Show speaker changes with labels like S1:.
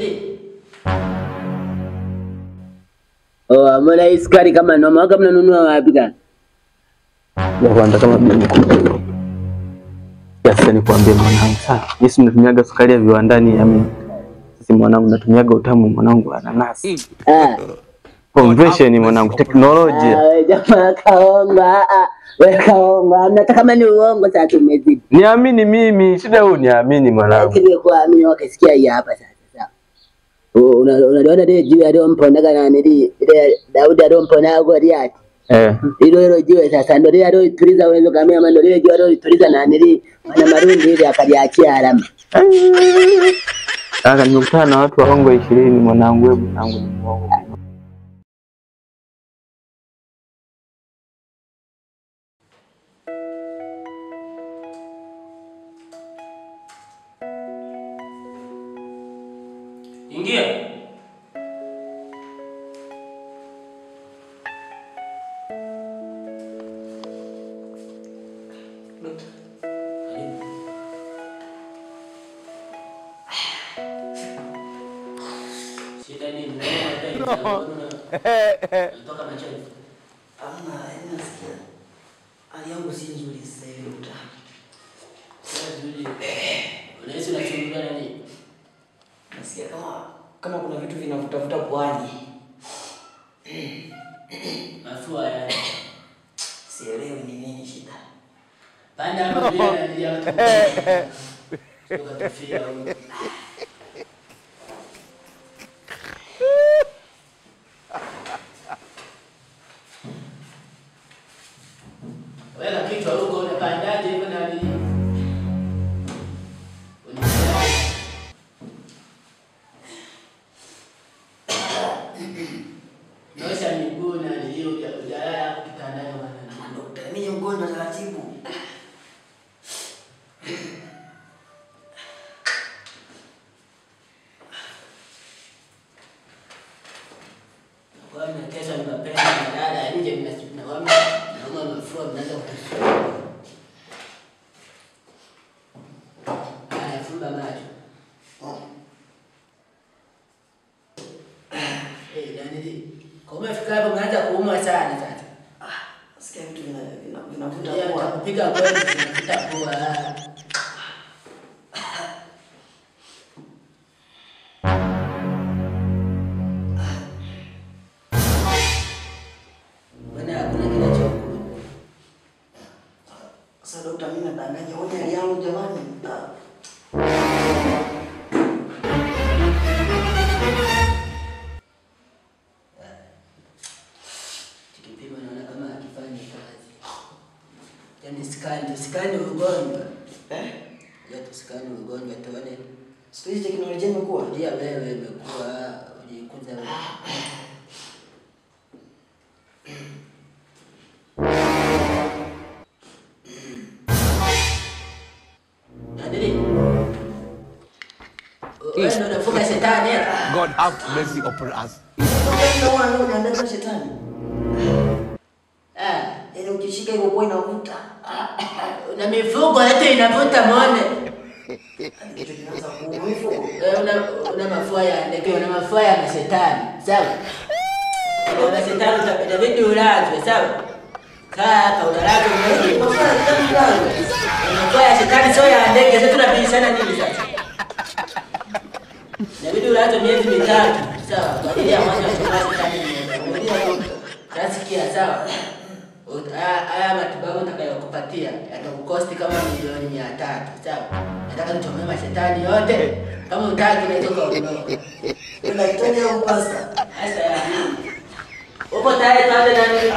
S1: Nani? Oh, mbona hii sukari kama noma, kama mnanunua wapi kaka?
S2: Ya kwanza kama mimi. Sasa nikwambie mwanangu, sawa? Mimi natumiaga sukari ya viwandani, yaani sisi mwanangu natumiaga utamu mwanangu wa nanasi. Conversion mwanangu, teknolojia.
S1: Ah, jamaa kaonga. Wewe kaonga. Nataka kama ni uongo sasa tumezidi.
S2: Niamini mimi, shida wewe niamini mwanangu.
S1: Lakini kuamini wakisikia hii hapa sasa. Sawa. Unaona ile jiwe aliyomponaga na nili ile Daudi aliyomponaga Goliath. Hilo jiwe sasa ndio lile alilolituliza uwezo kama ndio lile jiwe alilolituliza na nili na marundi ile akaliachia alama.
S2: Kaka nimekutana na watu waongo 20 mwanangu, wewe mwanangu ni mwongo.
S1: Ingia. Natoka machozi.
S3: Hamna, nasikia hali yangu si nzuri sasa hivi uta.
S1: Sio nzuri. Unahisi unasumbuliwa na nini?
S3: Nasikia kama kuna vitu vinavutavuta puani.
S1: Mafua ya.
S3: Sielewi ni nini shida.
S1: Panda hapo bila ndio watu. Tukatufia huko. Weka kichwa huko unapandaje hivyo na nini? Nyosha miguu na nilio ujalala hapo kitandani bwana.
S3: Daktari, mimi mgonjwa taratibu.
S1: Kwa nini kesho ni mapema mnalala nje mnaona nauma mafua mnaanza kutusumbua. Haya, fumba macho. Nani? Kwa umefika hapo unaanza kuumwa sana sasa.
S3: Sikia vitu vinavuta pua.
S1: Kupiga kweli vinavuta pua. Bwana hakuna kinachokuuma.
S3: Sasa daktari, mimi nadanganya wote hali yangu jamani.
S1: Kipimo naona kama hakifanyi kazi. Yaani tusikani ugonjwa. Ya tusikani ugonjwa tuone.
S3: Siku hizi teknolojia imekuwa.
S1: Ndio wewe imekuwa ulikunza wewe. Nani? Wewe ndio unafuka shetani.
S4: God have mercy upon us.
S3: Wewe ndio unafuka shetani. Yaani ukishika hiyo pua inavuta.
S1: Na mifugo yote inavuta muone.
S3: Kitu kinaanza kuuma mifugo.
S1: Una mafua ya ndege, una mafua ya mashetani. Sawa? Una mashetani utabidi ulazwe, sawa? Kaa hapa unalazwa mwezi.
S3: Mafua ya shetani ulazwe.
S1: Mafua ya shetani sio ya ndege, sasa tunabishana nini sasa? Inabidi ulazwe miezi 3, sawa? Kwa ajili ya mwanzo wa shetani mmoja. Nasikia sawa? Haya matibabu nitakayokupatia yatakukosti kama milioni 300, sawa? Nataka nichomee mashetani yote. Kama hutaki unaweza ukaondoka.
S3: Unahitaji au pasta?
S1: Sasa ya nini? Uko tayari tuanze na nini?